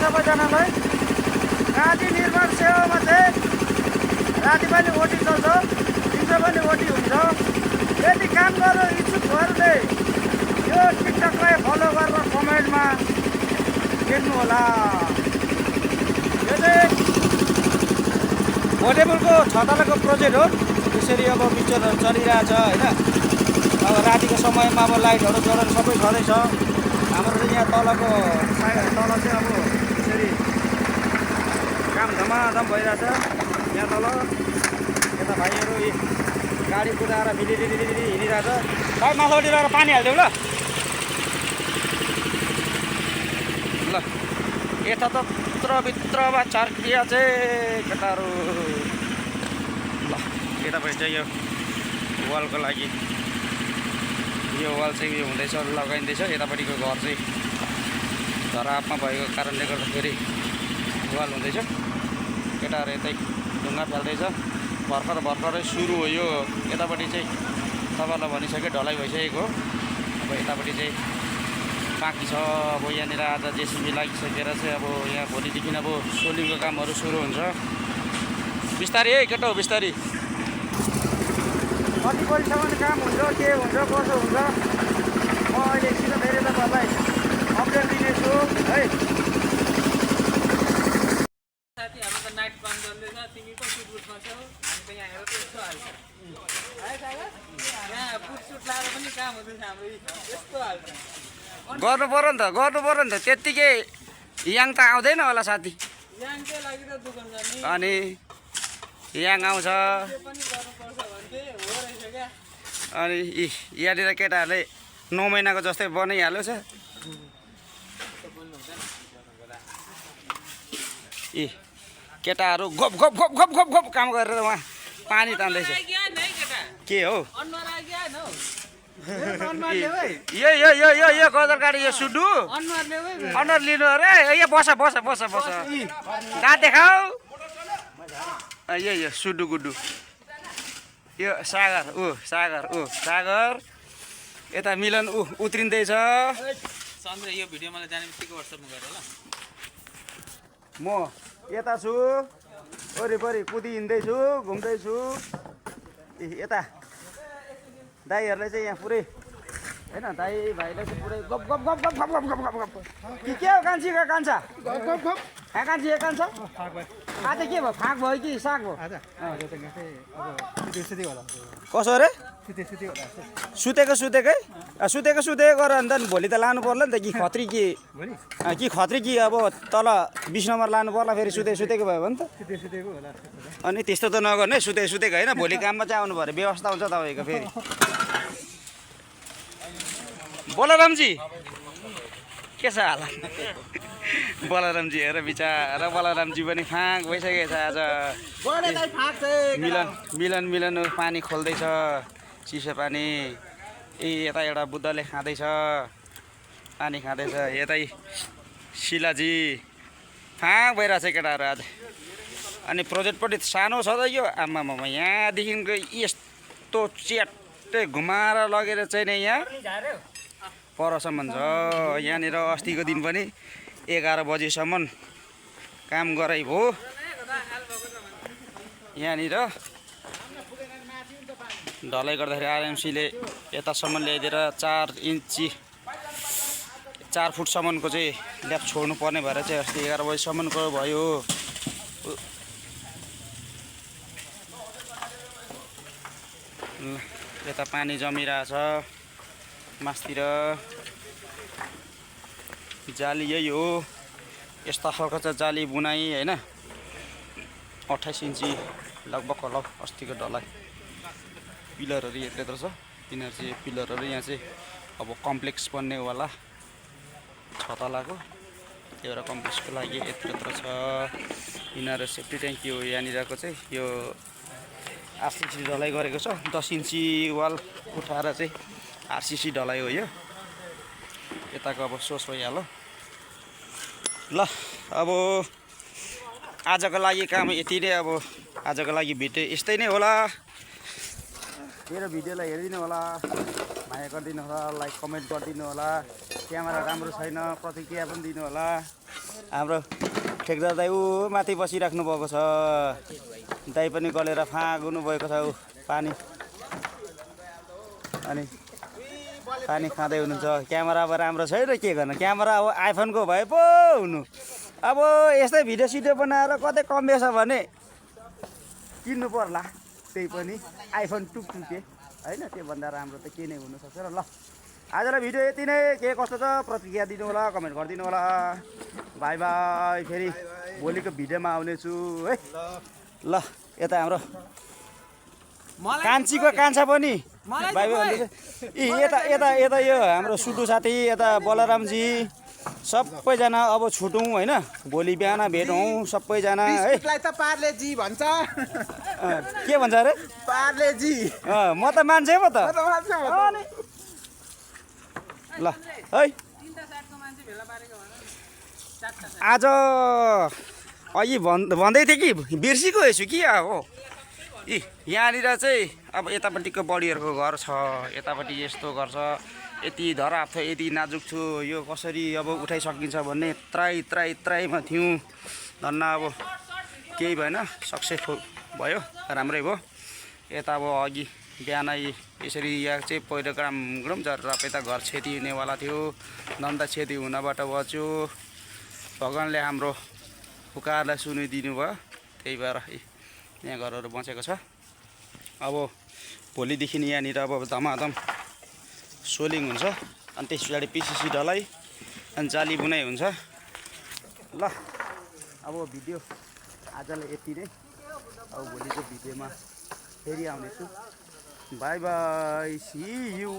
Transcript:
सबैजनालाई। राति निर्माण सेवामा चाहिँ राति पनि ओटी चल्छ, दिउँसो पनि ओटी हुन्छ। यदि काम गर्न इच्छुकहरूले यो टिकटकलाई फलो गरेर कमेन्टमा लेख्नु होला। यो चाहिँ भोटेबुलको 6 तलाको प्रोजेक्ट हो। त्यसरी अब पिक्चरहरू चलिरहेछ होइन। अब रातिको समयमा अब लाइटहरू जलाएर सबै छँदैछ। हाम्रो चाहिँ यहाँ तलको तल चाहिँ अब त्यसरी काम धमाधम भइरहेछ। यहाँ तल यता भाइहरू गाडी कुदाएर बिलिरी हिँडिरहेछ। भाइ माथिबाट रहेर पानी हालिदेऊ ल। ल यता त भित्रमा चर्किया चाहिँ केटाहरू। ल यतापट्टि चाहिँ यो वालको लागि यो वाल चाहिँ यो हुँदैछ, लगाइँदैछ। यतापट्टिको घर चाहिँ धरापमा भएको कारणले गर्दाखेरि वाल हुँदैछ। केटाहरू यतै ढुङ्गा फाल्दैछ। भर्खरै सुरु हो यो। यतापट्टि चाहिँ तपाईँलाई भनिसक्यो ढलाइ भइसकेको। अब यतापट्टि चाहिँ बाँकी छ। अब यहाँनिर आज जेसिबी लागिसकेर चाहिँ अब यहाँ भोलिदेखि अब सोलिङको कामहरू सुरु हुन्छ। बिस्तारै है केटा हो, बिस्तारै। कति बजीसम्म काम हुन्छ, के हुन्छ, कसो हुन्छ, म अहिले एकछिन फेरि तपाईँहरूलाई अपडेट दिनेछु है। साथी हाम्रो त नाइट काम चल्दैछ। तिमी पो सुटमा छौ, हामी त यहाँ हेरेर त्यस्तो हाल्छ है सागर। यहाँ पुटसुट लाएर पनि काम हुँदैछ हाम्रो। यस्तो हाल्छ। गर्नु पर्यो नि त त्यत्तिकै याङ त आउँदैन होला साथी। याङकै लागि त दुकान जाने अनि याङ आउँछ। त्यो पनि गर्नुपर्छ भन्थे हो रहेछ क्या। अनि यहाँनिर केटाहरूले 9 महिनाको जस्तै बनाइहाल्यो छ। केटाहरू गप गप गप गप गप गप काम गरेर उहाँ पानी तान्दैछ। के हो यो गदर गाडी यो सुडु अनुहार लिनु अरे। यो बस दाँत देखाऊ। यो सुडु गुड्डु। यो सागर यता मिलन उत्रिँदैछ। सन्ध्या यो भिडियो मलाई जाने बित्तिकै व्हाट्सएपमा गरेर ल। म यता छु, वरिपरि कुदी हिँड्दैछु, घुम्दैछु। यता दाईहरूलाई चाहिँ यहाँ पुरै होइन, दाई भाइलाई चाहिँ पुरै गप गप गप गप गप गप गप गप गप कि के हो कान्छी कान्छा कान्छी कान्छा आज के भयो? फाँक भयो कि साग भयो? कसो अरे? सुतेकै गर अन्त भोलि त लानु पर्ला नि त। कि खत्री कि अब तल 20 नम्बर लानु पर्ला फेरि सुतेको भयो भने त। अनि त्यस्तो त नगर्ने, सुतेको होइन। भोलि काममा चाहिँ आउनु पऱ्यो, व्यवस्था हुन्छ तपाईँको फेरि। बलरामजी के छ हाल? बलरामजी हेर बिचारा, बलरामजी पनि फाँक भइसकेको छ आज। मिलन पानी खोल्दैछ, चिसो पानी। यता एउटा बुद्धले खाँदैछ, पानी खाँदैछ। यतै शिलाजी फाँक भइरहेछ केटाहरू आज। अनि प्रोजेक्ट पनि सानो छ त यो। आमामा यहाँदेखिको यस्तो च्याट्टै घुमाएर लगेर चाहिँ नि यहाँ परसम्म छ। यहाँनिर अस्तिको दिन पनि 11 बजीसम्म काम गराइ भयो यहाँनिर। ढलाइ गर्दाखेरि आरएमसीले यतासम्म ल्याइदिएर 4 फुटसम्मको चाहिँ ल्याब छोड्नु पर्ने भएर चाहिँ अस्ति 11 बजीसम्मको भयो। यता पानी जमिरहेछ मासतिर। जाली यही हो, यस्ता खालको चाहिँ जाली बुनाइ होइन। 28 इन्ची लगभग होला अस्तिको ढलाइ। पिलरहरू यत्रो छ, यिनीहरू चाहिँ पिलरहरू यहाँ चाहिँ अब कम्प्लेक्स बन्नेवाला 6 तलाको। एउटा कम्प्लेक्सको लागि यत्रो छ। यिनीहरू सेफ्टी ट्याङ्की हो यहाँनिरको चाहिँ। यो आरसिसी ढलाइ गरेको छ। 10 इन्ची वाल उठाएर चाहिँ आरसिसी ढलाइ हो यो। यताको अब सोच भइहाल्यो ल। अब आजको लागि काम यति नै। अब आजको लागि भिडियो यस्तै नै होला। मेरो भिडियोलाई हेरिदिनु होला, माया गरिदिनु होला, लाइक कमेन्ट गरिदिनु होला। क्यामेरा राम्रो छैन, प्रतिक्रिया पनि दिनु होला। हाम्रो ठेक्दार दाइ ऊ माथि बसिराख्नु भएको छ दाइ पनि गलेर फाँगुनु भएको छ ऊ पानी अनि पानी खाँदै हुनुहुन्छ क्यामेरा अब राम्रो छैन के गर्नु क्यामेरा अब आइफोनको भए पो हुनु अब यस्तै भिडियो सिडियो बनाएर कतै कमिएछ भने किन्नु पर्ला त्यही पनि आइफोन टुकटुके होइन त्योभन्दा राम्रो त के नै हुनसक्छ र ल आजलाई भिडियो यति नै के कस्तो छ प्रतिक्रिया दिनु होला कमेन्ट गरिदिनु होला बाई बाई फेरि भोलिको भिडियोमा आउनेछु है ल यता हाम्रो कान्छीको कान्छा पनि बाई बाई भन्दैछ यी यता यता यता यो हाम्रो सुटु साथी यता बलरामजी सबैजना अब छुटौँ होइन भोलि बिहान भेटौँ सबैजना है त पार्लेजी भन्छ के भन्छ अरे पार्लेजी म त मान्छे पो त अनि ल है आज अघि भन्दै थिएँ कि बिर्सिको हेर्छु कि हो यी यहाँनिर चाहिँ अब यतापट्टिको बडीहरूको घर छ यतापट्टि यस्तो घर छ यति धराप छ यति नाजुक छु यो कसरी अब उठाइसकिन्छ भन्ने त्राईमा थियौँ धन्न अब केही भएन सक्सेसफुल भयो राम्रै भयो यता अब अघि बिहान यसरी यहाँ चाहिँ पहिलो ग्राम झरेर यता घर क्षति हुनेवाला थियो धन्दा क्षति हुनबाट बच्यो भगवान्ले हाम्रो पुकारलाई सुनिदिनु भयो त्यही भएर यहाँ घरहरू बचेको छ अब भोलिदेखि यहाँनिर अब धमाधम सोलिङ हुन्छ अनि त्यस पछाडि पिसिसी ढलाई अनि जाली बुनाइ हुन्छ ल अब भिडियो आजलाई यति नै अब भोलिको भिडियोमा फेरि आउनेछु बाई बाई सी यू